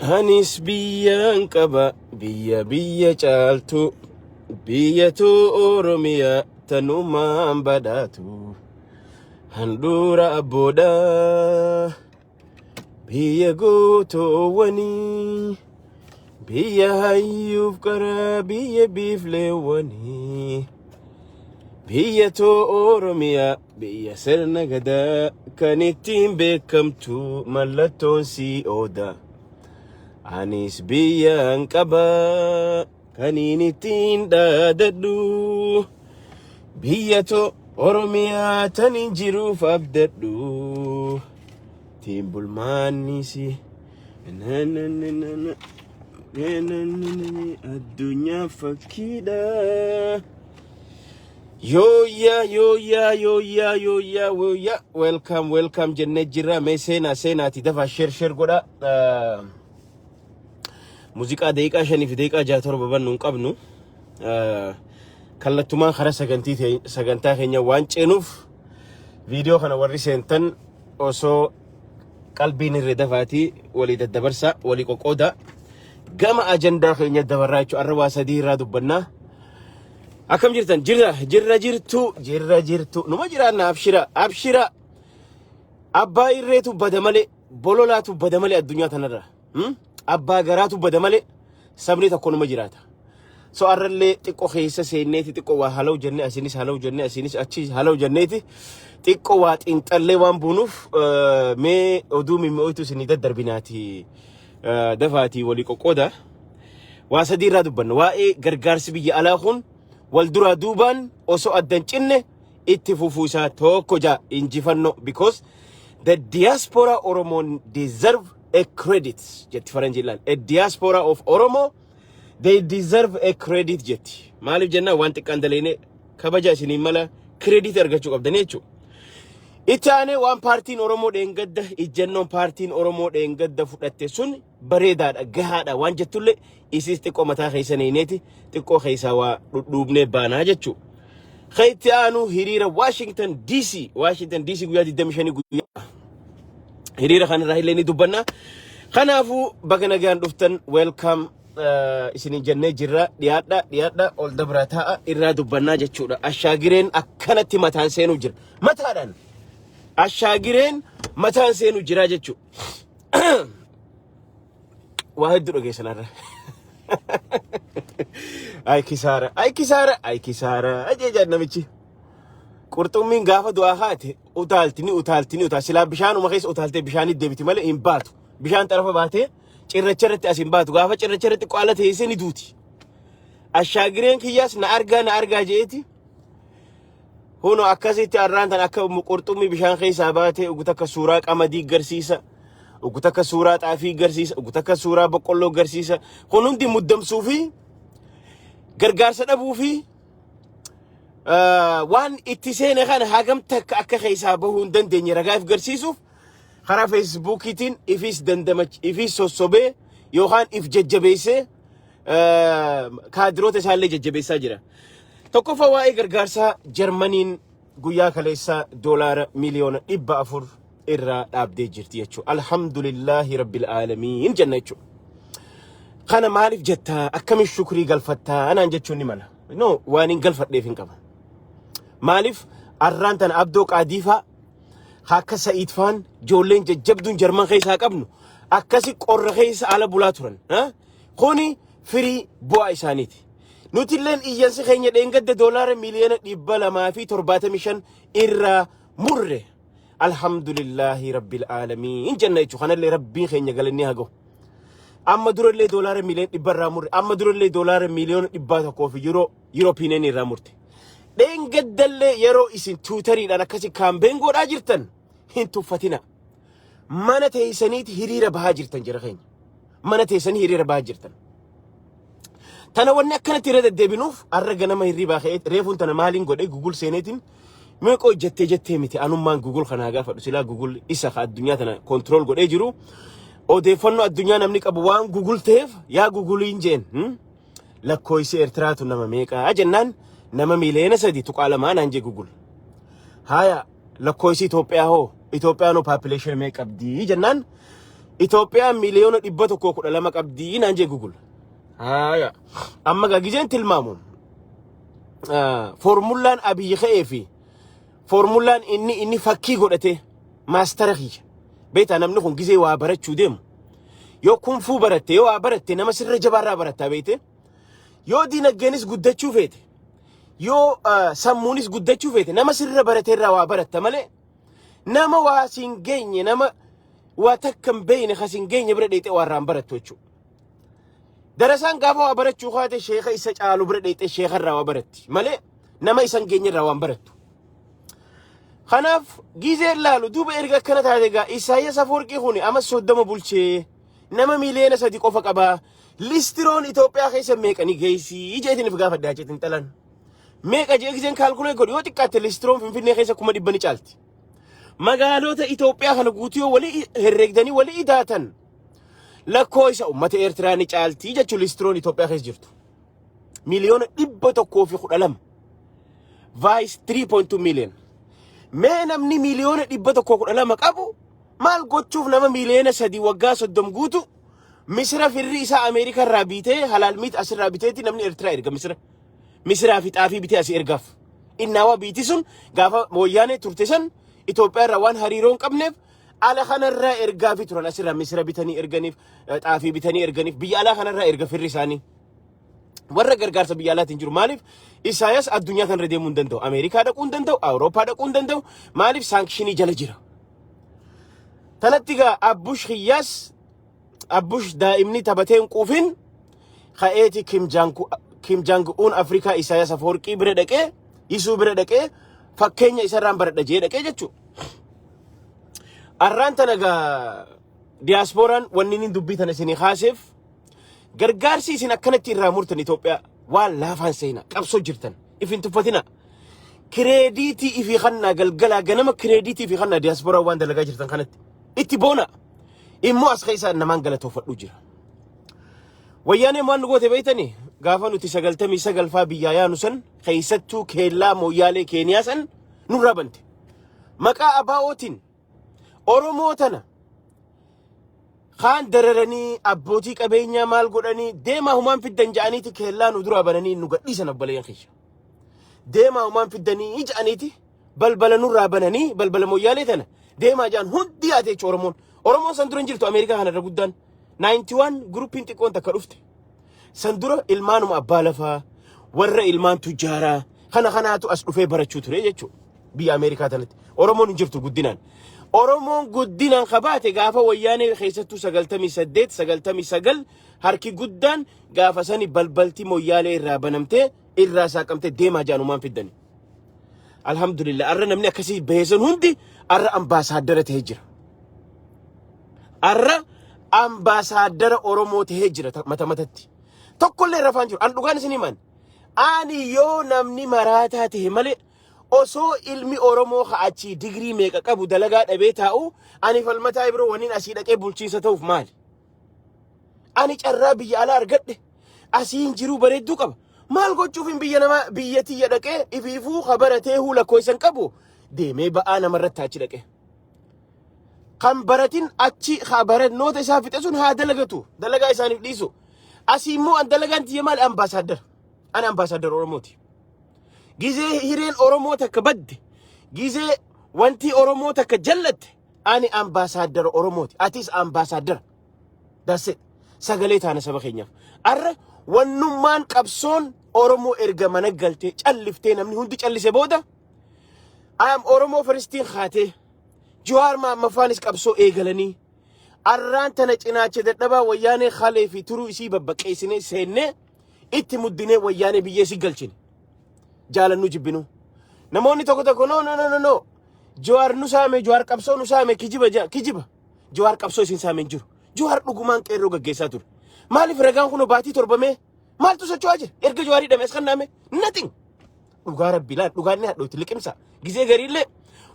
Anis biyyaan qaba, biyya biyya caaltu, biyya too Oromiyaa tanumaan badhaatu. Handhuura abboodhaa, biyya gootoowwanii, biyya hayyuuf qaraa, biyya biifleewwanii. Biyya too Oromiyaa, biyya sirna gadaa, kan ittiin beekamtu mallattoon sii ooda. Anis biyyaan qaba, kaniin ittiin dhaadadhu. Biyya too Oromiyaa taniin jiruuf abdadhu. Ittiin bulmaannisi. Na na na na na. Na na na na na. Addunyaa fakkiidha. Yooyyaa, yooyyaa, yooyyaa, yooyyaa, yooyyaa, welcome, welcome jennee jirra. Mee seenaa, seenaati, dafaa share, share godha. Muuziqaa daqiiqaa 5 fi daqiiqaa 6 7 bannu hin qabnu. Kallattumaan karaa sagantaa keenya waan ceenuuf, viidiyoo kana warri seentan osoo qalbiin irra dafaatii walii daddabarsa, walii qoqqooda. Gama ajandaa keenya dabarraa jechuudha. Arra waa sadii irraa dubbannaa. Akkam jirtan? Jirra, jirra, jirtu, jirra, jirtu. Numa jiraanna, abshira, abshira. Abbaa irreetu bada malee, bololaatu bada malee addunyaa tanarra. Abbaa garaatu bada malee sabni tokko numa jiraata. So arrallee xiqqoo keessa seenneeti, xiqqoo waa halaw jennee, asinis halaw jennee, asinis achi halaw jenneeti, xiqqoo waa xiinxallee waan buunuuf, mee oduu mimmi'ooytu isinii daddarbinaati, dafaatii walii qoqqooda. Waa sadii irraa dubbanna. Waa'ee gargaarsi biyya alaa kun wal duraa duubaan osoo addan cinne itti fufuu isaa tokko jaa injifannoo, because the diaspora Oromo deserve a credit jetti faranjiin laal. A diaspora of Oromo, they deserve a credit jetti. Maaliif jennaan, waan xiqqaan daleene kabaja isiniin mala, credit argachuu qabdanii jechuudha. Itti aanee waan paartiin Oromoo dheengadda, ijjannoon paartiin Oromoo dheengadda fudhatte sun bareedaadha, gahaadha waan jettullee, isis xiqqoo mataa keessa neeneeti xiqqoo keessaa waa dhudhuubnee baanaa jechuudha. Kan itti aanu hiriira Washington DC, Washington DC guyyaa 25 guyyaa hiriira kanarraa illee ni dubbanna. Kanaafuu baga nagaan dhuftan, welcome isinin jennee jirra. Dhiyaadha, dhiyaadha, ol dabraa taa'a, irraa dubbannaa jechuudha. Ashaagireen akkanatti mataan seenuu jira. Mataadhaan ashaagireen mataan seenuu jira jechuudha. Waa hedduu dhageessan har'a. Ay kisaara, ay kisaara, ay kisaara, ajajaan namichi. Qurxummiin gaafa du'aa haate utaalti, ni utaalti, ni utaalti. Silaa bishaanuma keessa utaaltee bishaanitti deebiti malee hin baatu. Bishaan xarafa baatee cirracha irratti as hin baatu. Gaafa cirracha irratti qaala teessee ni duuti. Ashaagireen kiyyaas na argaa, na argaa jeeti. Huno akkasitti arraan tan akka qurxummii bishaan keessaa baatee ugu takka suuraa qamadii garsiisa. Ugu takka suuraa xaafii garsiisa. Ugu takka suuraa boqqolloo garsiisa. Kun hundi muddamsuu fi gargaarsa dhabuu fi waan itti seene kana hagam takka akka keessaa bahuu hin dandeenye ragaaf garsiisuuf karaa Feesbuukiitiin ifis dandamach ifis sossobee yookaan if jajjabeessee kaadiroota isaallee jajjabeessaa jira. Tokkoffaa, waa'ee gargaarsaa Jarmaniin guyyaa kaleessaa doolaara 400 miiliyoona irraa dhaabdee jirti jechuudha. Alhamdulillaahi rabbil aalamiin jenna jechuudha. Kana maaliif jettaa, akkamiin shukrii galfattaa anaan jechuun ni mala. No, waan hin galfadheef hin qaba. Maaliif arraan tana Abdoo Qaadiifaa akka Sa'iid faan ijoolleen jajjabduun Jarman keessaa qabnu akkasi qorra keessa ala bulaa turan. Kuni firii bu'aa isaaniiti. Nuti illeen iyyansi keenya dheengadda doolaara 275 miiliyoona irraa murre. Alhamdulillaahi rabbil aalamiin jenna jechuudha. Kanallee rabbiin keenya galanni haa gahu. Amma durallee doolaara 100 miiliyoona irraa murre. Amma durallee doolaara 100 miiliyoona fi yeroo Yuroopiineen irraa murte. Dheengaddallee yeroo isin Twitteriidhaan akkasi campaign godhaa jirtan hin tuffatina. Mana teessaniiti hiriira bahaa jirtan jira keenya. Mana teessanii hiriira bahaa jirtan. Tana wanni akkanatti irra deddeebinuuf, har'a ganama hirribaa ka'ee reefuun tana maaliin godhe, Google seeneetiin meeqoo jettee jettee miti, anummaan Google kanaa gaafadhu. Silaa Google isa ka addunyaa tana control godhee jiru, odeeffannoo addunyaa namni qabu waan Google ta'eef, yaa Googleiin jeen, lakkoofsi Eertiraatu nama meeqaa jennaan, nama 3.2 miiliyoona naan jee Google. Haaya, lakkoofsi Itoophiyaa hoo, Itoophiyaan hoo population meeqa qabdii jennaan, Itoophiyaan 112 miliyoona qabdii naan jee Google. Haaya. Amma gaa gizeen tilmaamu, foormullaan Abiyyi ka'ee fi foormullaan inni fakkii godhate maastara kiyya. Beektaa, namni kun gizee waa barachuu deemu, yoo kunfuu baratte, yoo waa baratte, nama sirra jabaarraa barattaa beekte. Yoo dinagdeenis guddachuu feete, yoo sammuunis guddachuu feete, nama sirra barateerraa waa baratta malee nama waa siin geenye, nama waa takka hin beekne ka siin geenye bira dheexee waa irraan barattu jechuudha. Darasaan gaafa waa barachuu kaate sheeka isa caalu bira dheexee sheekarraa waa baratti malee nama isa hin geenye irraa waan barattu. Kanaaf gizeen laalu duuba erga akkana taate egaa Isaayyaas Afoorqii kun ama 30 bulchee nama 3 miliyoona qofa qabaa. Listiroon Itoophiyaa keessa meeqanii geessii jeetiniif gaafadhe haceetiin xalan. Meeqa jee gizeen calculate godhu, yoo xiqqaatte listiroon Finfinnee keessa 100,000 ni caalti. Magaalota Itoophiyaa kana guutuu yoo walii herreegdanii walii idaatan, lakkoo isa uummata Eertiraa ni caalti jechuun listiroon Itoophiyaa keessa jirtu. 112 miliyoona. Vice 3.2 million. Mee namni 112 miliyoona qabu maal gochuuf nama 3 miliyoona waggaa 30 guutu misira firri isaa Ameerikaa irraa bitee, halal meat asirraa biteeti namni Eertiraa erga misira. Misiraa fi xaafii bitee asii ergaaf. Innaawaa biiti sun gaafa wayyaanee turte san Itoophiyaa irraa waan hariiroo hin qabneef ala kanarraa ergaafi turan. Asirraa misira bitanii erganiif, xaafii bitanii erganiif, biyya alaa kanarraa erga firri isaanii. Warra gargaarsa biyya alaatiin jiru. Maaliif? Isaayas addunyaa kanarra deemuu hin danda'u. Ameerikaa dhaquu hin danda'u, Awurooppaa dhaquu hin danda'u. Maaliif? Sanctionii jala jira. Tanatti gaa Abbush Hiyyaas, Abbush daa'imni taphatee hin quufin ka'eeti Kim Jong Un Afrikaa Isaayas Afoorqii bira dhaqee, isuu bira dhaqee, fakkeenya isarraan baradha jee dhaqee jechuudha. Arraan tana gaa diyaaspooraan wanni inni dubbii tana isinii kaaseef, gargaarsi isin akkanatti irraa murtan Itoophiyaa waan laafaan seenaa qabsoo jirtan if hin tuffatina. Creditii ifii kannaa, galgalaa ganama creditii ifii kannaa diyaasporaa waan dalagaa jirtan kanatti itti boona. Immoo as keessaa namaan galatoofadhu jira. Wayyaaneen waan nu goote beektanii, gaafa nuti 99 faa biyyaa yaanu san keessattuu keellaa Mooyyaalee Keeniyaa san nurraa bante. Maqaa ABO'tiin Oromoo tana kaan dararanii, abbootii qabeenyaa maal godhanii, deemaa humaan fiddan ja'aniiti keellaa nu duraa bananii nu gadhiisan obboleeyyan kiyya. Deemaa humaan fiddanii ja'aniiti balbala nurraa bananii, balbala Mooyyaalee tana deemaa ja'an hundi yaate jechuudha Oromoon. Oromoon san dura hin jirtu Ameerikaa kanarra guddaan. 91 groupiin xiqqoon takka dhufte. San dura ilmaanuma abbaa lafaa, warra ilmaan tujjaaraa kana kanaatu as dhufee barachuu ture jechuudha. Biyya Ameerikaa tanatti. Oromoon hin jirtu guddinaan. Oromoon guddinaan kabaate gaafa wayyaanee keessattuu 98, 99 harki guddaan gaafa sani balbalti Mooyyaalee irraa banamtee, irraa saaqamtee, deemaa jaanumaan fiddani. Alhamdulillah, arra namni akkasii baheessan hundi arra ambaasaaddara ta'ee jira. Arra ambaasaaddara Oromoo ta'ee jira mata matatti. Tokkollee rafaan jiru. An dhugaan isin himan. Ani yoo namni maraataa ta'e malee, osoo ilmi Oromoo ka achii digirii meeqa qabu dalagaa dhabee taa'u, ani Falmataa Ibiroo waniin asii dhaqee bulchiinsa ta'uuf maali? Ani carraa biyya alaa argadhe. Asiin jiruu bareedduu qaba. Maal gochuuf hin biyya namaa, biyya tiyya dhaqee ifiifuu ka baratee huu lakkoofsan qabu deemee ba'aa namarratti achi dhaqee? Kan baratin achi ka barannoota isaa fixe sun haa dalagatu. Dalagaa isaaniif dhiisu. Asii immoo an dalagaan tiyya maali? Ambaasaadara. Ani ambaasaadara Oromooti. Gizee hireen Oromoo takka badde, gizee wanti Oromoo takka jallatte, ani ambaasaadara Oromooti. Atis ambaasaadara. That's it. Sagalee taana saba keenyaaf. Arra wannummaan qabsoon Oromoo erga mana galtee calliftee, namni hundi callise booda, I am Oromoo firstiin haatee, Jawaar Mahammad qabsoo eegalanii, arraan tana cinaacha dadhabaa wayyaanee halee fi turuu isii babbaqeessinee seennee itti muddinee wayyaanee biyyee si galchine. Jaalannu jibbinu. Namoonni tokko tokko, "No, no, no, no, no. Jawaar nu saame, Jawaar qabsoo nu saame," kijiba kijiba. Jawaar qabsoo isin saame hin jiru. Jawaar dhugumaan qeerroo gaggeessaa ture. Maaliif? Ragaan kun baatii torbamee maaltu socho'aa jira? Erga Jawaar hidhame as kan naame nothing. Dhugaa rabbi laal, dhugaan ni hadhootti liqimsa. Gizee gariillee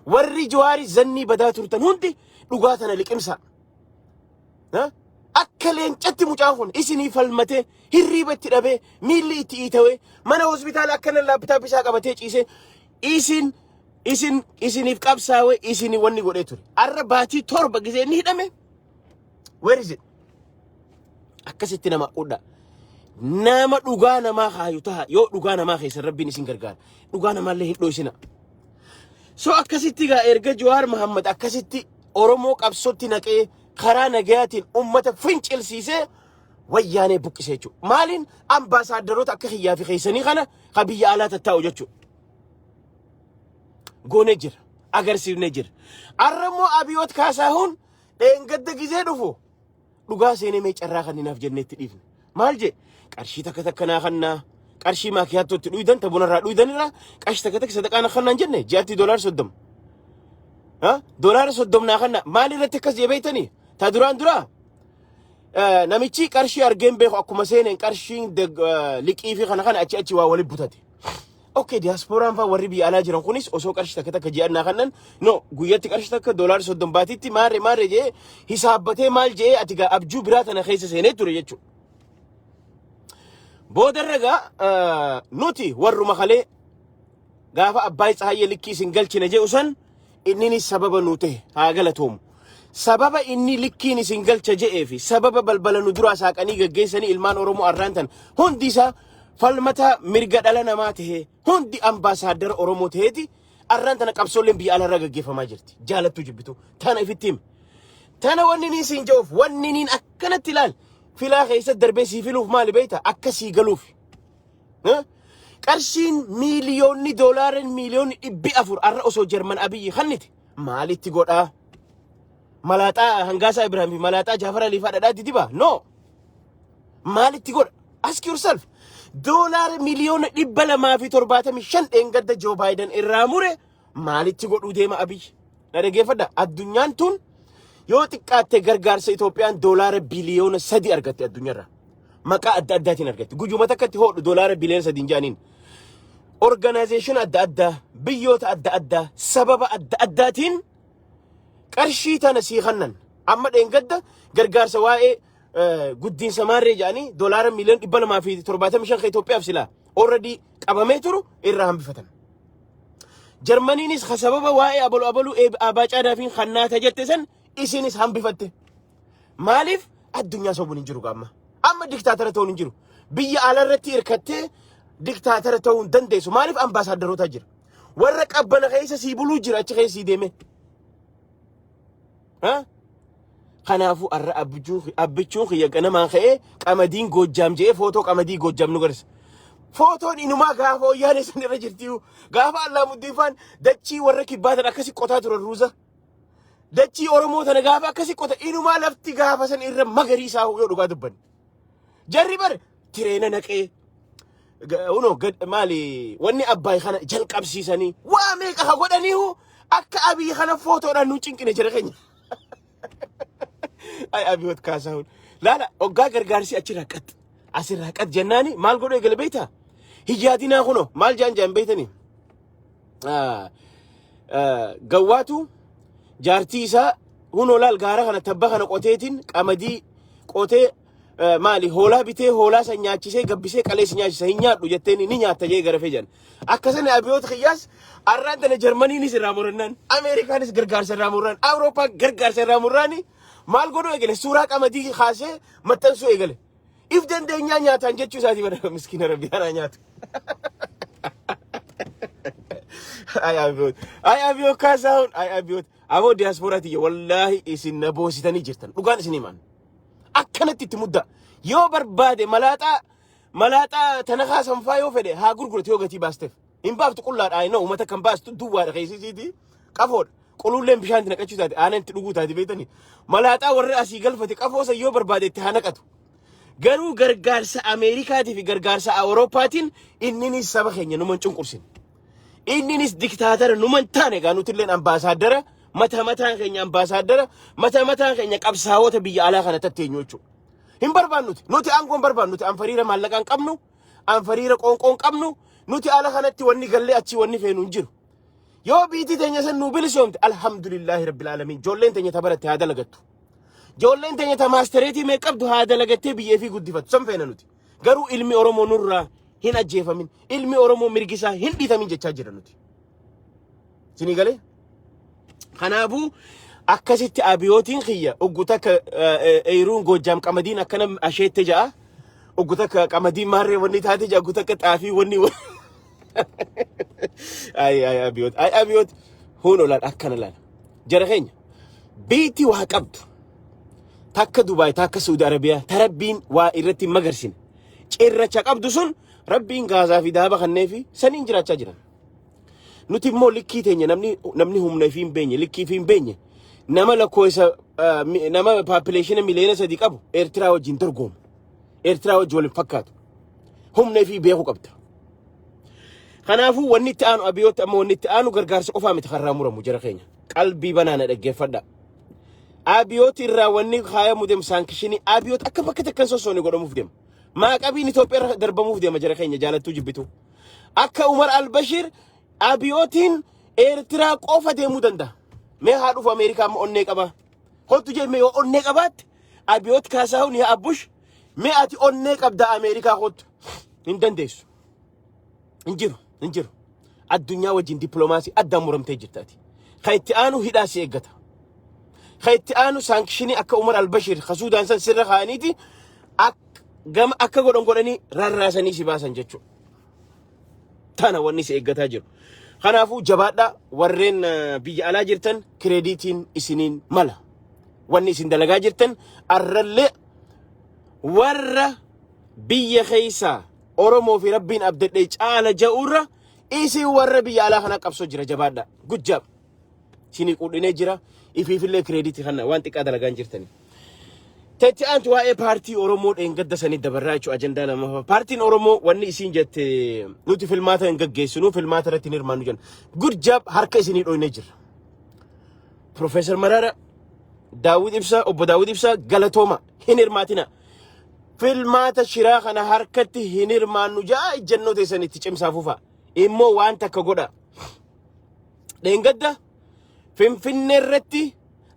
warri Jawaarii zannii badaa turtan hundi dhugaa tana liqimsa. Akka leencatti mucaan kun isinii falmatee, hirriiba itti dhabee, miilli itti iitawee, mana hospitaala akkana laptop isaa qabatee ciisee isin isiniif qabsaawee, isinii wanni godhee ture. Arra baatii 7 gizee inni hidhame Where is it? Akkasitti nama qudha. Nama dhugaa namaa kaayu taha yoo dhugaa namaa keessan rabbiin isin gargaara. Dhugaa namaallee hin dhoysina. So akkasitti gaa erga Jawaar Mahammad akkasitti Oromoo qabsootti naqee karaa nagayaatiin ummata fincilsiisee wayyaanee buqqisee jechuudha. Maaliin ambaasaaddaroota akka kiyyaa fi keessanii kana ka biyya alaa tattaa'u jechuudha. Goonee jira. Agarsiifnee jira. Arra immoo Abiyoot Kaasaahuun dheengadda gizee dhufu dhugaa seenee mee carraa kan hinaaf jennee itti dhiifne. Maal jee qarshii takka takka naa kannaa qarshii maakiyaattootti dhuydan ta bunarraa dhuydan irraa qarshii takka takka sadaqaa naa kannaan jenne ji'atti $30. $30 naa kannaa maal irratti akkas jee beektanii? Ta duraan duraa namichi qarshii argeen beeku akkuma seeneen qarshiin liqii fi kana kana achi achi waa walitti butate. Okay, diyaaspooraan fa'aa warri biyya alaa jiran kunis osoo qarshii takka takka ji'an naa kannan no guyyatti qarshii takka $30 baatitti maarre maarre jee hisaabbatee maal jee ati gaa abjuu biraa tana keessa seenee ture jechuudha. Boodarra gaa nuti warruma kalee gaafa Abbaay Tsahaayyee likkii isin galchine jedhu san inninis sababa nuu ta'e haa galatoomu. Sababa inni likkiin isin galcha je'ee fi sababa balbala nu duraa saaqanii gaggeessanii ilmaan Oromoo arraan tan hundi isaa falmata mirga dhala namaa ta'e hundi ambaasaaddara Oromoo ta'eeti arraan tana qabsoolleen biyya alaarraa gaggeeffamaa jirti. Jaalattuu jibbitu tana ifitti himi. Tana wanni niin siin je'uuf wanni niin akkanatti ilaal filaa keessa darbee sii filuuf maali beekta akka sii galuuf. Qarshiin miiliyoonni doolaariin miiliyoonni 400 arra osoo Jarman Abiyyi kannite maalitti godhaa? Malaaxaa Hangaasaa Ibrahim fi malaaxaa Jaafar Aliifaa dhadhaatti diba? No. Maalitti godha? Ask yourself. $275 miliyoona dheengadda Joe Biden irraa mure maalitti godhuu deema Abiyyi? Na dhaggeeffadha. Addunyaan tun yoo xiqqaatte gargaarsa Itoophiyaan $3 biliyoona argatte addunyaarraa. Maqaa adda addaatiin argatti. Guyyuma takkatti hodhu $3 biliyoona jaaniin. Organization adda addaa, biyyoota adda addaa, sababa adda addaatiin qarshii tana sii kannan. Amma dheengadda gargaarsa waa'ee guddiinsa maarree jedhanii $275 miliyoona kan Itoophiyaaf silaa already qabamee turu irraa hambifatan. Jarmaniinis ka sababa waa'ee abalu abaluu abbaa caadaafiin kannaata jette san isinis hambifatte. Maaliif addunyaa sobuun hin jiru amma. Amma diktaatara ta'uun hin jiru. Biyya alarratti hirkattee diktaatara ta'uu hin dandeessu. Maaliif ambaasaaddaroota jira. Warra qabbana keessa sii buluu jira achi keessa sii deeme. Kanaafuu har'a abbichuun kiyya ganamaan ka'ee qamadiin Goojjaam jedhee footoo qamadii Goojjaam nu garsiisa. Footoon inumaa gaafa wayyaanee san irra jirti. Gaafa Allaamuddin faan dachii warra kibbaa tan akkasi qotaa turan ruuza. Dachii Oromoo tana gaafa akkasi qota inumaa lafti gaafa san irra magariisaa yoo dhugaa dubbanne. Jarri bar tireena naqee unoo maali wanni abbaay kana jalqabsiisanii waa meeqa ha godhaniihu akka Abiy kana footoodhaan nu cinqine jira keenya. Ay Abiyoot Kaasahuun. Laala hoggaa gargaarsi achirraa qat asirraa qat jennaani maal godhu eegale beektaa? Hiyyaadinaa kunoo maal jaan jaan beektanii? Gawwaatu jaartii isaa hunoo laal gaara kana tabba kana qoteetiin qamadii qotee maali hoolaa bitee hoolaa san nyaachisee gabbisee qalees nyaachisa hin nyaadhu jetteen ni nyaatta jee gara fejan. Akkasana Abiyoot kiyyaas arraan tana Jarmaniinis irraa murannaan Ameerikaanis gargaarsa irraa murraan Awurooppaan gargaarsa irraa murraani maal godhuu eegale suuraa qamadii kaasee maxxansuu eegale. If dandeenyaa nyaataan jechuu isaatii bara miskiina rabbi anaa nyaatu. Ay Abiyoot. Ay Abiyoot Kaasaahun. Ay Abiyoot. Aboo diyaaspooraa tiyya wallaahi isin na boositanii jirtan. Dhugaan isin himan. Akkanatti itti mudda. Yoo barbaade malaaxaa malaaxaa tana kaasan faa yoo fedhe haa gurguratu yoo gatii baasteef. Hin baaftu qullaadha. Ay no uummata kan baastu duwwaadha keessa isiiti. Qafoodha. Qululleen bishaan itti naqachuu taate aanan itti dhuguu taate beektanii. Malaaxaa warra asii galfate qafoo san yoo barbaade itti haa naqatu. Garuu gargaarsa Ameerikaatii fi gargaarsa Awurooppaatiin inninis saba keenya numan cunqursin. Inninis diktaatara numan taane gaa nutilleen ambaasaaddara mata mataan keenya ambaasaaddara mata mataan keenya qabsaa'ota biyya alaa kana tatteenyu jechuudha. Hin barbaannuti. Nuti aangoo hin barbaannu. Nuti anfariira maallaqaa hin qabnu. Anfariira qoonqoo hin qabnu. Nuti ala kanatti wanni gallee achii wanni feenu hin jiru. Yoo biitii teenya san nuu bilisoomte alhamdulillaahi rabbil aalamiin. Ijoolleen teenya ta baratte haa dalagattu. Ijoolleen teenya ta maastereetii mee qabdu haa dalagattee biyyee fi guddifattu. San feena nuti. Garuu ilmi Oromoo nurraa hin ajjeefamin. Ilmi Oromoo mirgisaa hin dhiitamin jechaa jira nuti. Isinii galee? Kanaafuu Akkasitti abiyootiin kiyya uggu takka eeruun Goojjaam qamadiin akkana asheette ja'a. Uggu takka qamadiin maarree wanni taate ja'a. Uggu takka xaafii wanni. Ay ay abiyoot, ay abiyoot, huun laal, akkana laal. Jara keenya, biitti waa qabdu takka Dubaay, takka Saudi Arabiyaa, ta Rabbiin waa irratti hin magarsine, cirracha qabdu sun Rabbiin gaazaa fi daaba kannee fi saniin jiraachaa jiran. Nuti immoo likkii teenya namni humna fi hin beenye, likkii fi hin beenye, nama lakkoofsa nama population 3 miliyoona qabu Eertiraa wajjin dorgomu. Eertiraa wajjin waliin fakkaatu. Humna fi beekuu qabda. Kanaafuu wanni itti aanu abiyootti amma wanni itti aanu gargaarsa qofaa miti karraa muramu, jara keenya. Qalbii banaana dhaggeeffadha. Abiyooti irraa wanni kaayamu deemu sanction abiyoot akka bakka takka hin sossoone godhamuuf deema. Maaqabiin Itoophiyaa irra darbamuuf deema, jara keenya, jaalattuu jibbitu. Akka Umar Albashir abiyootiin Eertiraa qofa deemuu danda'a. Mee haa dhufu Ameerikaa, amma onnee qaba. Kottu jee, yoo onnee qabaatte, abiyoot Kaasaahun, yaa Abbush, mee ati onnee qabda, Ameerikaa kottu. Hin dandeessu. Hin jiru, hin jiru. Addunyaa wajjin dippiloomaasii addaan muramtee jirta ati. Kan itti aanu hidhaa si eeggata. Kan itti aanu sanction akka Umar Albashir ka Suudaan san sirra kaa'aniiti gama akka godhan godhanii rarraasanii si baasan jechuudha. Tana wanni si eeggataa jiru. Kanaafuu jabaadhaa, warreen biyya alaa jirtan, creditiin isiniin mala. Wanni isin dalagaa jirtan arrallee warra biyya keessaa Oromoo fi Rabbiin abdadhee caala ja'urra isin warra biyya alaa kana qabsoo jira, jabaadhaa. Gujjaab. Isinii qudhinee jira. Ifiifillee credit kana waan xiqqaa dalagaan jirtanii. Tetti aantu waa'ee paartii Oromoo dheengadda sanii dabarraa jechuudha, ajandaa lamaffaa. Paartiin Oromoo wanni isiin jette, nuti filmaata hin gaggeessinu, filmaata irratti hin hirmaannu jenna. Good job, harka isinii dhoynee jirra. Profeesar Maraara, Daawud Ibsaa, obbo Daawud Ibsaa, galatooma, hin hirmaatina. Filmaata shiraa kana harkatti hin hirmaannu ja'a, ejjennoo teessan itti cimsaa fufa. Immoo waan takka godha. Dheengadda Finfinnee irratti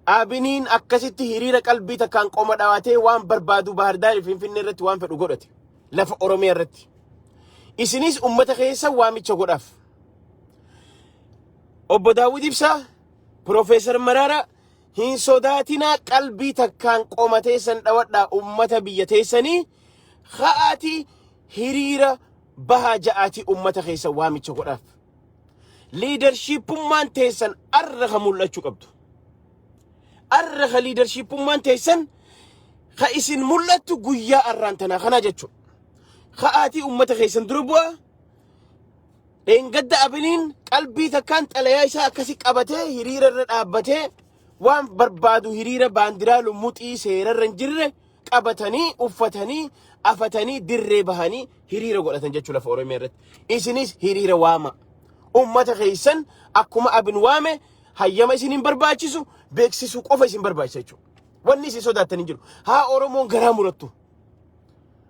Abiniin akkasitti hiriira qalbii takkaan qoma dhaawatee waan barbaadu Baahardaarii Finfinnee irratti waan fedhu godhate. Lafa Oromiyaa irratti. Isinis ummata keessa waamicha godhaaf. Obbo Daawud Ibsaa, Profeesar Maraara, hin sodaatinaa, qalbii takkaan qoma teessan dhawadhaa, ummata biyya teessanii ka'aati hiriira bahaa ja'aati ummata keessa waamicha godhaaf. Leadershipummaan teessan arra ka mul'achuu qabdu. Arra ka leadershipummaan teessan ka isin mul'attu guyyaa arraan tanaa kanaa jechuudha. Ka'aatii ummata keessan dura bu'aa. Dheengadda Abiniin qalbii takkaan xalayaa isaa akkasi qabatee hiriira irra dhaabbatee waan barbaadu, hiriira baandiraa lummuxii seerarra hin jirre qabatanii, uffatanii, afatanii, dirree bahanii hiriira godhatan jechuu lafa Oromiyaa irratti. Isinis hiriira waama. Ummata keessan akkuma Abin waame hayyama isin hin barbaachisu, beeksisuu qofa isin barbaachisa jechuudha. Wanni isin sodaattan hin jiru. Haa Oromoon garaa murattu.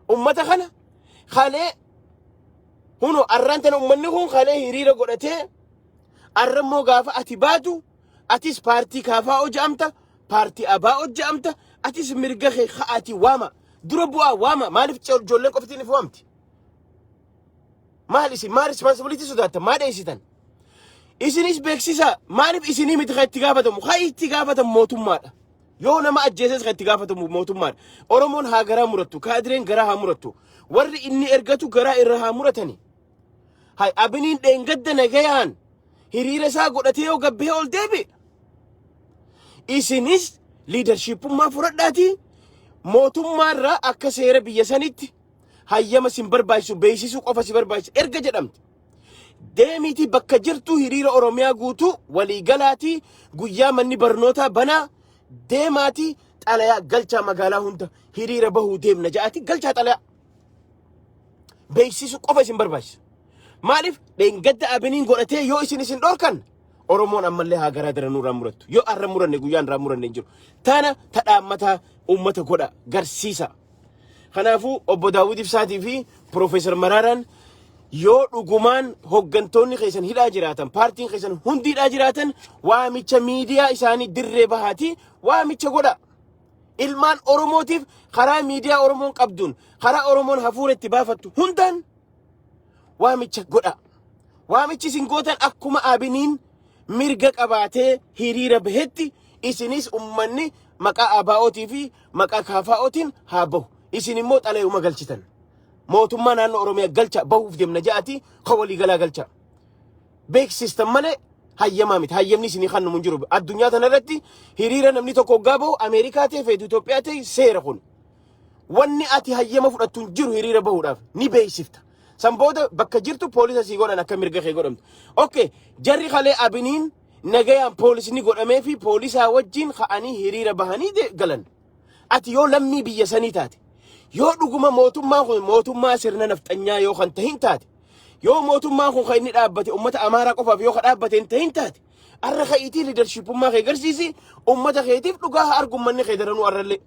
Ummata kana kalee huno arraan tana ummanni kun kalee hiriira godhatee, arrammoo gaafa ati baatu atis paartii kaafaa hojjamta, paartii abaa hojjamta, atis mirga kee ka'aati waama, dura bu'aa waama. Maaliif ijoolleen qoftiin if waamti? Maal isin maal responsibility sodaattan? Maa dheessitan? Isinis beeksisa. Maaliif isinii miti kan itti gaafatamu? Kan itti gaafatamu mootummaadha. Yoo nama ajjeeses kan itti gaafatamu mootummaadha. Oromoon haa garaa murattu, kaadireen garaa haa murattu, warri inni ergatu garaa irra haa muratani. Hay Abiniin dheengadda nagayaan hiriira isaa godhatee yoo gabbee ol deebi'e, isinis leadershipummaa fudhadhaatii mootummaarraa akka seera biyya sanitti hayyama sin barbaachisu, beeksisuu qofa si barbaachisa erga jedhamte. Deemiitii bakka jirtu hiriira Oromiyaa guutuu waliigalaatii guyyaa manni barnootaa banaa deemaatii xalayaa galchaa, magaalaa hunda hiriira bahuu deemna ja'aatii galchaa xalayaa. Beeksisuu qofa isin barbaachisa. Maaliif dheengadda Abiniin godhatee yoo isin dhorkan, Oromoon ammallee haa garaa daranuu irraa murattu. Yoo arra muranne guyyaan irraa muranne hin jiru. Tana tadhaammataa uummata godha garsiisa. Kanaafuu obbo Daawud Ibsaatii fi Piroofeesar Maraaraan, yoo dhugumaan hoggantoonni keessan hidhaa jiraatan, paartiin keessan hundi hidhaa jiraatan, waamicha miidiyaa isaanii dirree bahaatii waamicha godha. Ilmaan Oromootiif karaa miidiyaa Oromoon qabduun, karaa Oromoon hafuura itti baafattu hundaan waamicha godha. Waamichi isin gootan akkuma Abiniin mirga qabaatee hiriira bahetti Isinis ummanni maqaa ABO'tii fi maqaa KFO'tiin haa bahu. Isin immoo xalayuma galchitan. Mootummaa naannoo Oromiyaa galcha, bahuuf deemna ja'ati ka waliigalaa galcha. Beeksistan malee hayyamaa miti. Hayyamni isinii kan hin jiru. Addunyaa tana irratti hiriira namni tokko hoggaa bahu, Ameerikaa ta'e feetu Itoophiyaa ta'e, seera kun. Wanni ati hayyama fudhattu hin jiru. Hiriira bahuudhaaf ni beeksifta. San booda bakka jirtu poolisa sii godhan akka mirga kee godhamtu. Okay, jarri kalee Abiniin nagayaan poolisni godhamee fi poolisaa wajjin ka'anii hiriira bahanii galan. Ati yoo lammii biyya sanii taate, yoo dhuguma mootummaan kun mootummaa sirna nafxanyaa yoo kan tahin taate, yoo mootummaan kun kan inni dhaabbate uummata Amaaraa qofaaf yoo kan dhaabbate hin tahin taate, arra ka'iitii leadershipummaa kee garsiisi, uummata keetiif dhugaa haa argummanni kee daranuu arrallee.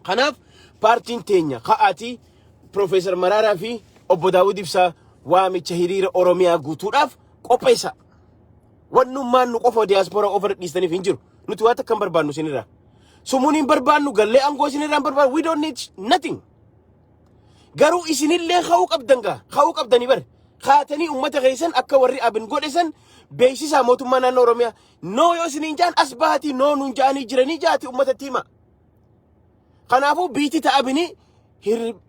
Kanaaf paartiin teenya ka'aatii Piroofeesar Maraaraa fi obbo Daawud Ibsaa waamicha hiriira Oromiyaa guutuudhaaf qopheessa. Wannummaan nu qofa diyaaspooraa ofirra dhiistaniif hin jiru. Nuti waan takka hin barbaannu isinirraa. Sumuun hin barbaannu, gallee aangoo isinirraa hin barbaannu. We don't need nothing. Garuu isinillee ka'uu qabdan gaa. Ka'uu qabdanii bare. Kaatanii uummata keessan akka warri Abin godhe san beeksisaa mootummaa naannoo Oromiyaa. No yoo isiniin jaan, as baatii no nuun jaanii jiranii jaati uummatatti hima. Kanaafuu biitii ta'a Abinii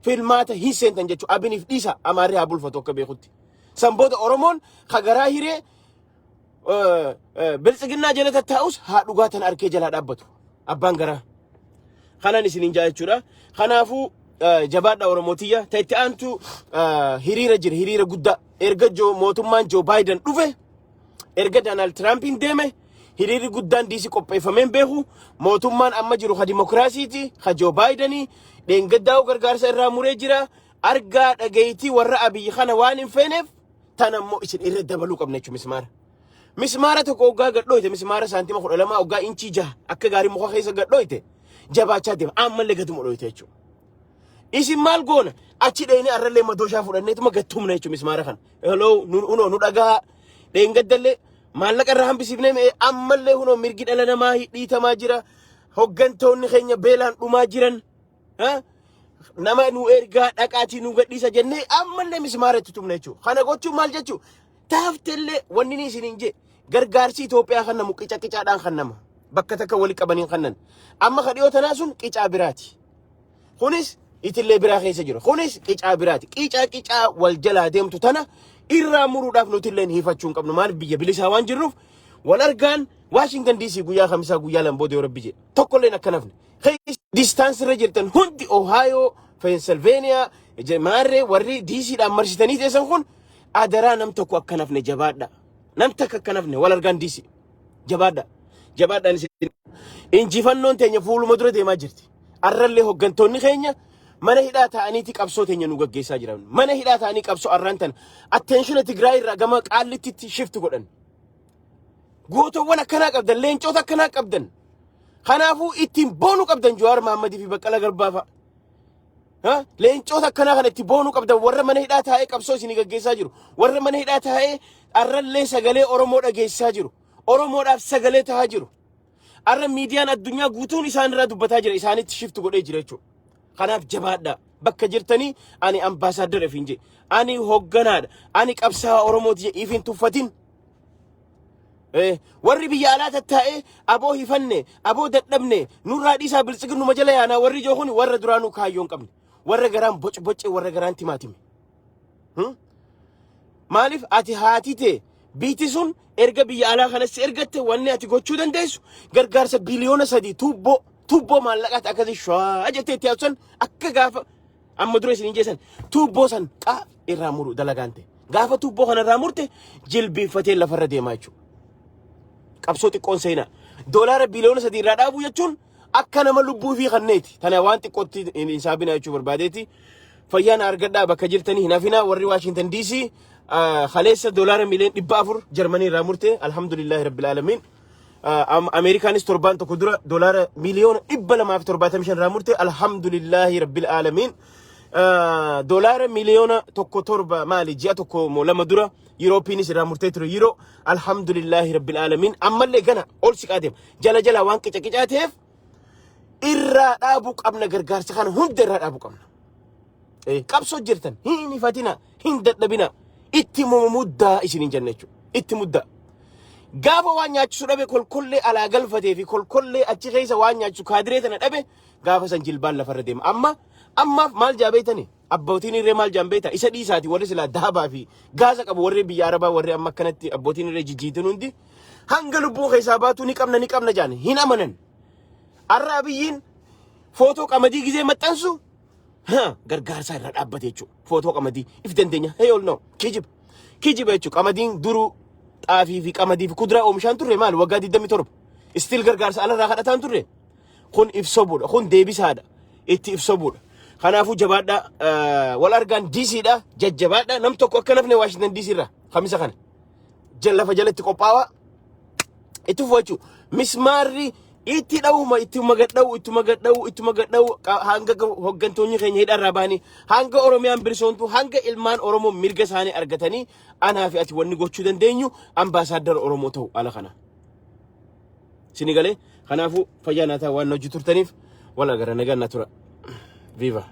filmaata hin seentan jechuudha. Abiniif dhiisa, Amaarri haa bulfatu akka beekutti. San booda Oromoon ka garaa hiree biltsiginnaa jala tattaa'us haa dhugaa tan arkee jalaa dhaabbatu. Abbaan garaa. Kanan isiniin jaa jechuudha. Kanaafuu jabaadha Oromotiyya. Ta itti aantu hiriira jira, hiriira guddaa. Erga mootummaan Joo Baayiden dhufe, erga Doonaald Tiraampiin deeme, hiriirri guddaan diisii qopheeffameen beeku. Mootummaan amma jiru ka dimokiraasiiti, ka Joo Baayidenii dheengaddaa'uu gargaarsa irraa muree jira. Argaa dhageeyitii warra Abiyyi kana waan hin feeneef tan ammoo isin irra dabaluu qabna jechuudha mismaara. Mismaara tokko hoggaa gadhooyte, mismaara saantima 12 hoggaa inchii 6 akka gaarii muka keessa gadhooyte, jabaachaa deema. Ammallee gaduma dhooyte jechuudha. Isin maal goona? Achi dheenee arrallee madooshaa fudhanneetuma gattumna jechuudha mismaara kana. Hello, hunoo nu dhagaa. Dheengaddallee maallaqa irraa hambisiifnee mi'ee, ammallee hunoo mirgi dhala namaa dhiitamaa jira. Hoggantoonni keenya beelaan dhumaa jiran. Ha? Nama nu ergaa, dhaqaatii nu gadhiisa jennee ammallee mismaara itti tumna jechuudha. Kana gochuun maal jechuudha? Taaftellee wanni ni isiniin jee, gargaarsi Itoophiyaa kan namu qica qicaadhaan kan nama bakka takka wali qabanii kannan. Amma ka dhiyoo tanaa sun qicaa biraati. Kunis itillee biraa keessa jira. Kunis qicaa biraati. Qicaa qicaa wal jalaa deemtu tana irraa muruudhaaf nuti illee hiifachuu hin qabnu. Maaliif? Biyya bilisaa waan jirruuf. Wal argaan Waashingtan DC guyyaa Kamisaa, guyyaa 2 booda yoo Rabbi jedhe. Tokkolleen akka nafne. Distance irra jirtan hundi, Ohio, Pennsylvania, maarree warri DCdhaan marsitanii teessan kun, adaraa nam tokko akka nafne jabaadha. Nam takka akka nafne. Wal argaan DC. Jabaadha. Jabaadhaan isin. Injifannoon teenya fuuluma dura deemaa jirti. Arrallee hoggantoonni keenya mana hidhaa ta'aniiti qabsoo teenya nu gaggeessaa jiran. Mana hidhaa ta'anii qabsoo arraan tana. Attention Tigraay irraa gama Qaallittitti shift godhan. Gootowwan akkanaa qabdan, leencota akkanaa qabdan. Kanaafuu ittiin boonuu qabdan Jawaar Mahammadii fi Baqqalaa Garbaa fa'a. Ha? Leencota akkanaa kana itti boonuu qabdan, warra mana hidhaa taa'ee qabsoo isinii gaggeessaa jiru. Warra mana hidhaa taa'ee arrallee sagalee Oromoo dhageessisaa jiru. Oromoodhaaf sagalee tahaa jiru. Arra miidiyaan addunyaa guutuun isaan irraa dubbataa jira. Isaanitti shift godhee jira jechuudha. Kanaaf jabaadhaa. Bakka jirtanii ani ambaasaaddara ifiin jedhe. Ani hogganaadha. Ani qabsaa'aa Oromooti jedhe ifiin tuffatin. Warri biyya alaa tattaa'ee aboo hifanne, aboo dadhabne, nurraa dhiisaa, biltsiginnuma jala yaanaa warri ijoo kun warra duraanuu kaayyoo hin qabne, warra garaan boc boce, warra garaan timaatime. Maaliif ati haati tee biiti sun erga biyya alaa kanas si ergatte, wanni ati gochuu dandeessu gargaarsa biliyoona 3 tuubboo tuubboo maallaqaatti akkasii shwaa jettee itti yaaddu san, akka gaafa amma dura isin jeessan tuubboo san qaa irraa muru dalagaan ta'e. Gaafa tuubboo kana irraa murte jilbiinfatee lafarra deemaa jechuudha. Qabsoo xiqqoon seenaa. Doolaara biliyoona 3 irraa dhaabuu jechuun akka nama lubbuu fi kanneeti. Tana waan xiqqootti hin saabinaa jechuu barbaadeeti. Fayyaan argadhaa, bakka jirtanii hin hafinaa. Warri Waashingtan DC kaleessa doolaara miliyoona 400 Jarmanii irraa murte, alhamdulillahi rabbil aalamiin. Ameerikaanis torbaan tokko dura doolaara miliyoona 275 irraa murte, alhamdulillahi rabbil aalamiin. Doolaara miliyoona 1.7 maali ji'a tokko moo lama dura Yuroopiinis irraa murtee ture yeroo, alhamdulillahi rabbil aalamiin. Ammallee gana ol siqaa deema. Jala jala waan qica qicaa ta'eef irraa dhaabuu qabna, gargaarsa kana hunda irraa dhaabuu qabna. Qabsoo jirtan hin ifatina, hin dadhabina, itti muddaa isiniin jenna jechuudha. Itti muddaa. Gaafa waan nyaachisu dhabe, kolkollee alaa galfatee fi kolkollee achi keessa waan nyaachisu kaadiree tana dhabe, gaafa san jilbaan lafarra deema. Amma ammaaf maal jaa beeytani? Abbootiin irree maal jaan beeyta? Isa dhiisaati, warri silaa dahabaa fi gaasa qabu, warri biyya Arabaa, warri amma akkanatti abbootiin irree jijjiitin hundi hanga lubbuun keessaa baatu ni qabna, ni qabna jaan hin amanan. Arra Abiyyiin footoo qamadii gizee maxxansu gargaarsaa irra dhaabbate jechuudha. Footoo qamadii if dandeenya. Hey ol no, kijiba. Kijiba jechuudha. Qamadiin duruu xaafii fi qamadii fi kuduraa oomishaan turre maal waggaa 27. Still gargaarsa alarraa kadhataan turre. Kun if sobuudha. Kun deebisaadha. Itti if sobuudha. Kanaafuu jabaadhaa, wal argaan DCdha. Jajjabaadhaa, nam tokko akka nafne Washington DC irraa kamisa kana. Lafa jalatti qophaawaa. Itti fufu jechuudha. Mismaarri itti dha'uma, ittuma gadha'u, ittuma gadha'u, ittuma gadha'u, hanga hoggantoonni keenya hidharraa bahanii, hanga Oromiyaan bilisoomtu, hanga ilmaan Oromoo mirga isaanii argatanii, anaa fi ati wanni gochuu dandeenyu ambaasaaddara Oromoo ta'u ala kana. Sini galee, kanaafuu fayyaa naa ta'a. Waan hojii turtaniif wal agarra, nagaan naa tura. Viva.